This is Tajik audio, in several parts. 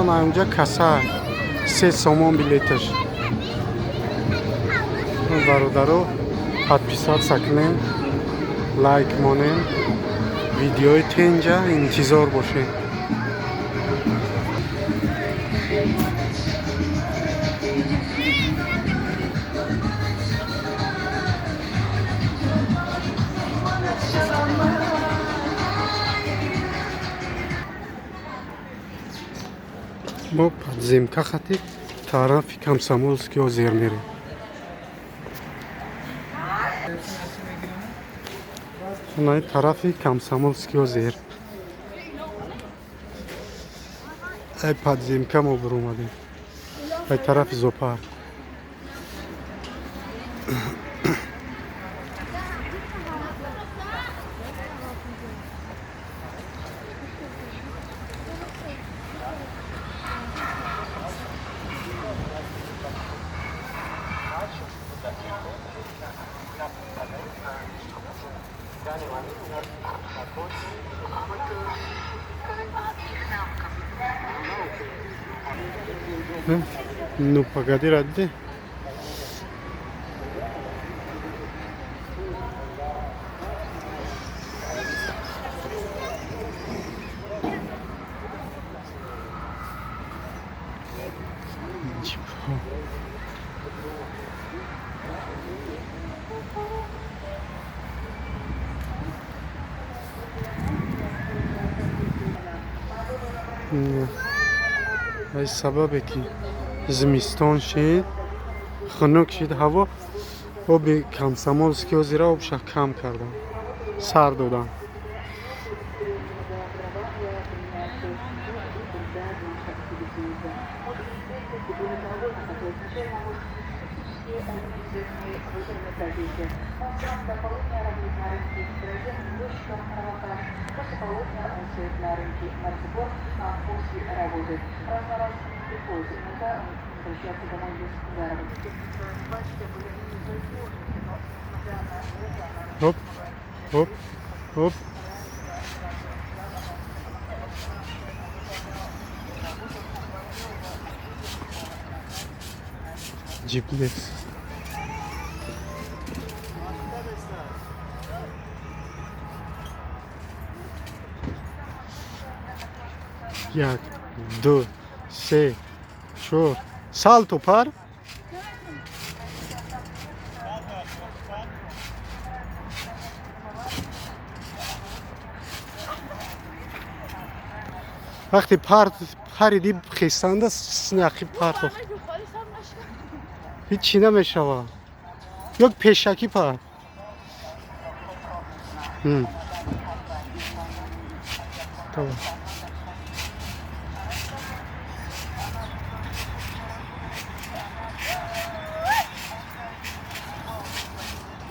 Ана инҷа каса 3 сомон билеташ. Бародаро, подписаться кунем, лайк монем, видеои тенҷа интизор бошед. Мо подземка хати тарафи Комсомольский озер мерем. Унаи тарафи Комсомольский озер ай подземка мо биромадем, ай тарафи зоопарк. Ну погоди, радди. Ҷипҳо. Ай сабабе ки зимистон шид, хунук шид ҳаво, оби Комсомольский озера обша кам кардам, сар додам. Хоп, хоп, хоп. Джип Лексус. Як, ду, се, чор. Салто пар. Вақте париди, хестанда снақи партохт, ҳичи намешавад. Ё пешакӣ пар. Давай.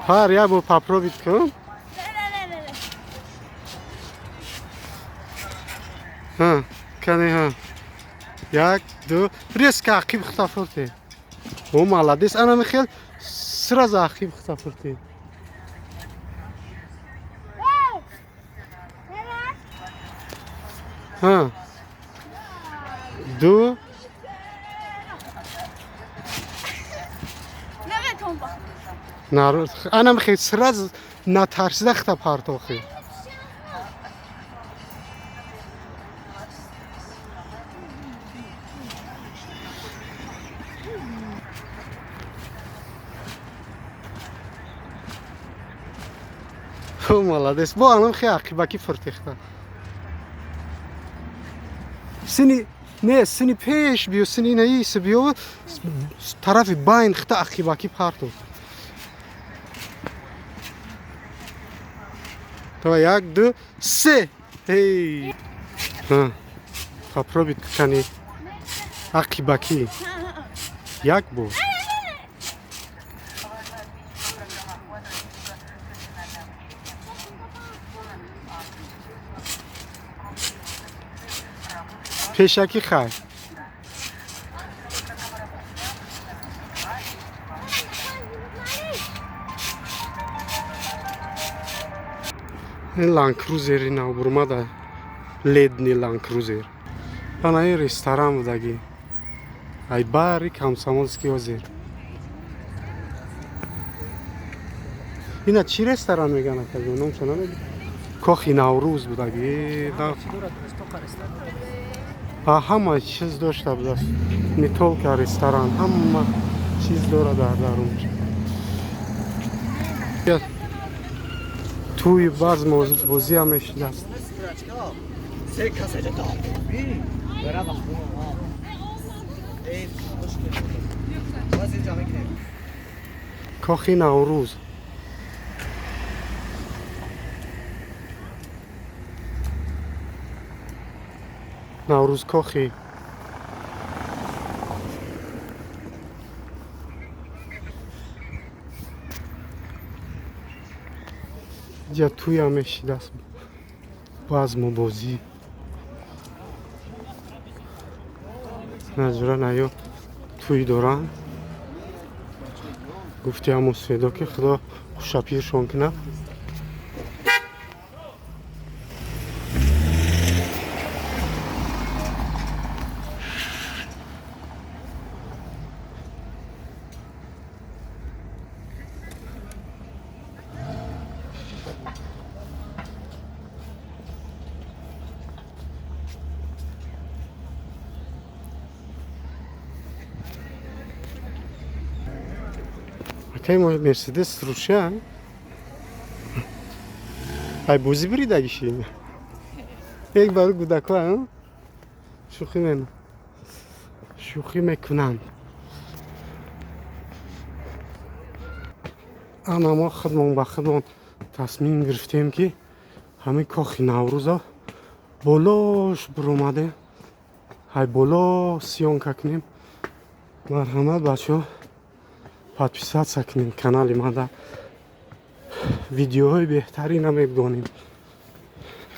Пар, як бор попробить кун. Не, не, не, не. Ҳа, кане, ҳа. Як, ду, резко ақиб хита фурти. О, молодец, ана михел сразу ақиб хита фурти. Вау! Не, не. Ҳа. Ду, Наметон ба. Нар, ана михел сразу натарсида хита партохи. О, молодец. Бо анам хе ақибакӣ фуртехта. Сини не, сини пеш биё, сини наиси биё, тарафи байн хита ақибакӣ партов. Давай, як, ду, се. Эй. Ҳа. Попробуй кани. Ақибакӣ. Як бор. Пешакӣ хай. Ин Ланд Крузери навбурмада, ледни Ланд Крузер. Ана ин ресторан будагӣ. Ай бари Комсомольский озер. Ина чӣ ресторан меган, акаҷон? Номшо намедонам. Кохи Наврӯз будагӣ. Ҳама чиз дошта будааст. Не только ресторан, ҳама чиз дорад дар дарунаш. Тӯи базм бозиам мешидааст. Кохи Наврӯз. Наврӯз кохи. Ҷа тӯям мешидааст, базму бозӣ. Наҷура наё тӯй доранд. Гуфти ҳамун седо, ки Худо хушапиршон кунад. Акай, Мерседес рӯшан. Ай, бозӣ биридагиши. Як барои кӯдако, шӯхӣ мена. Шӯхӣ мекунанд. Ана мо худмон ба худмон тасмим гирифтем, ки ҳамин кохи Наврӯза болош биромадем. Ай боло съёмка кунем. Марҳамат, бачаҳо, подписаться кунем канали мада. Видеоҳои беҳтарина мегдонем.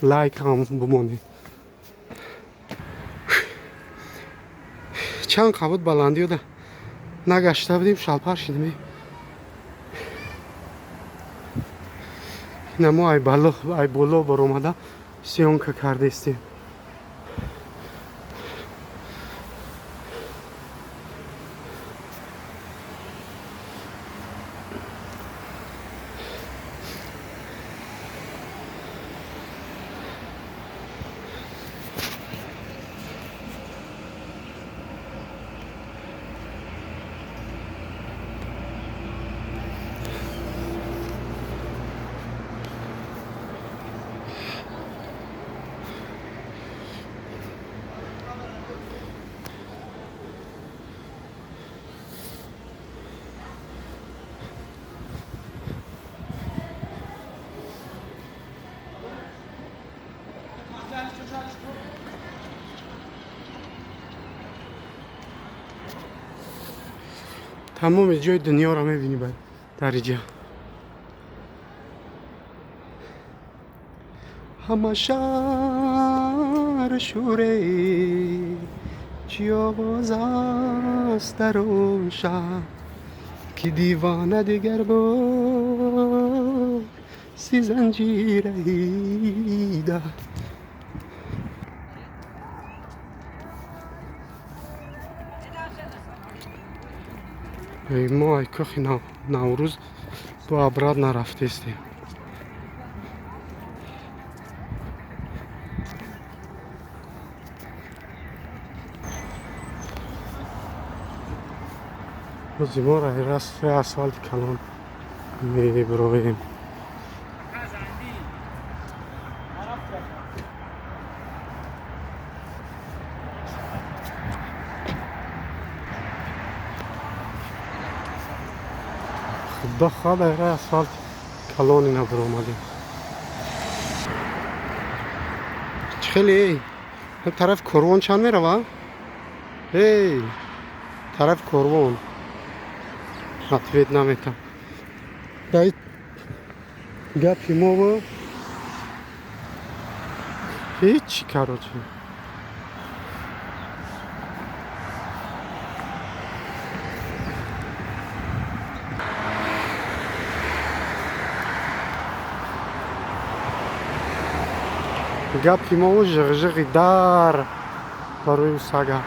Лайк ҳам бимонед. Чанд қабут баландиёда нагашта будем, шалпар шидем. Ина мо ай боло баромада съёмка кардестем. Тамоми ҷои дунёро мебинӣ дар иҷа. Ҳама шаҳр шӯре, чӣ овоз аст дар он шаҳр, ки дивона дигар бор си занҷираида. Мо ай кохи Наврӯз бо обратно рафтестем. Бози мо раи асфалти калон мебироем. Худо хоҳад, раи асфалти калони набиромадем. Чӣ хеле, эй, тарафи Корвон чанд мерава? Эй, тарафи Корвон. Ответ наметам. Дай гапи мо ҳеҷ, короче. Гапи мо жиғжиғи дар Барои сага.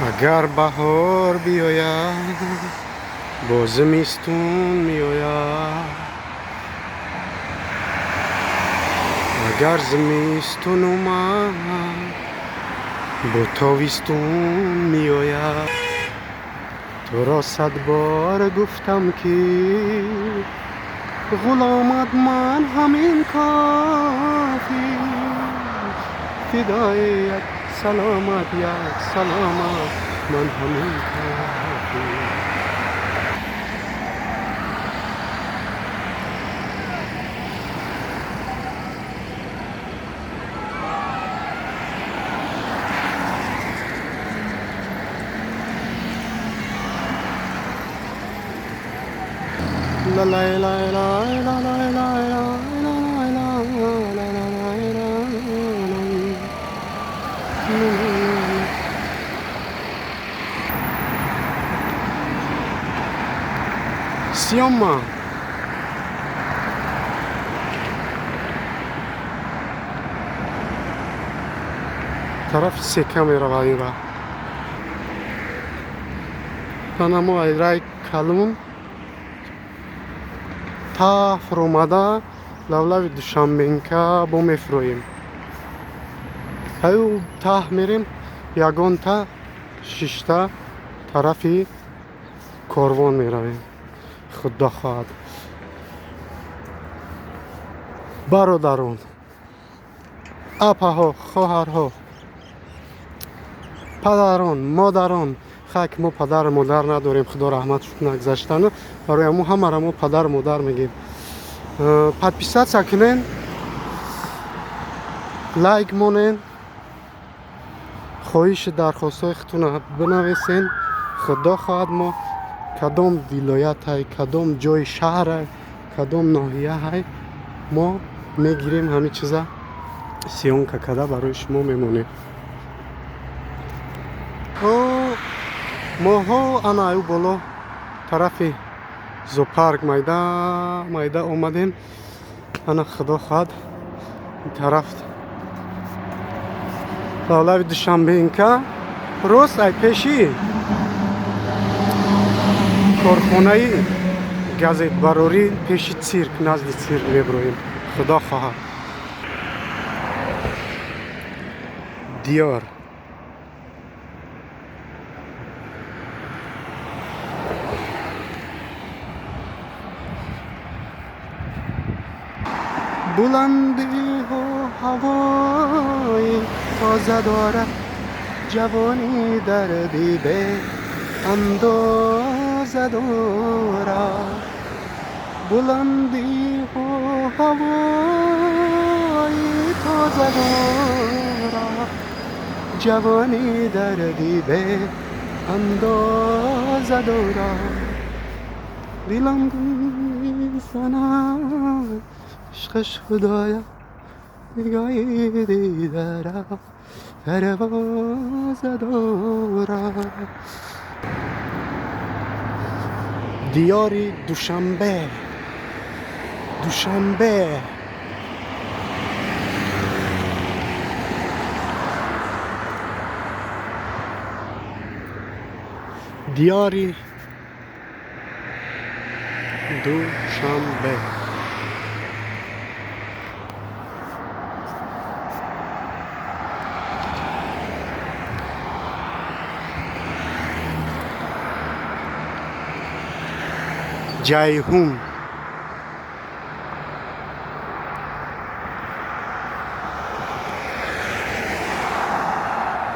Агар баҳор биёяд, бо зимистон меояд. Агар зимистон омад, бо тобистон меояд. Туро 100 бор гуфтам, ки ғуломат ман ҳамин кофӣ. Фидои як саломат, як саломат ман ҳамин кофӣ. La la la la la la la la la la la la la la. Сёма. Тарафи сека меравад ин ра. Ана мо айрай калун та фуромада лавлави Душанбенка бо мефуроем. Аю таҳ мерем, ягонта шишта тарафи корвон меравем. Худо хоҳад. Бародарон, апаҳо, хоҳарҳо, падарон, модарон, хай ки мо падару модар надорем, худо раҳматш кунад гузаштану, барои мо ҳамаро мо падару модар мегем. Подписаться кунен, лайк монен, хоҳиши дархостҳои худтонро бинависен. Худо хоҳад мо кадом вилоятай, кадом ҷои шаҳрай, кадом ноҳияҳай мо мегирем, ҳамин чиза съёмка карда барои шумо мемонем. Моҳо ана аю боло тарафи зоопарк майда майда омадем. Ана худо хоҳад ин тараф лавлави Душанбенка рост ай пеши корхонаи газетбарорӣ, пеши цирк, назди цирк меброем. Худо хоҳад. Диёр. Буландиҳо ҳавои тоза дорад, ҷавонӣ дарди бе андоза дорад. Буландиҳо ҳавои тоза дорад, ҷавонӣ дарди бе андоза дорад. Дилам мезанад ишқаш худоя, нигоҳи дидара парвоза дорад. Диёри Душанбе, Душанбе. Диёри Душанбе. Ҷайҳун.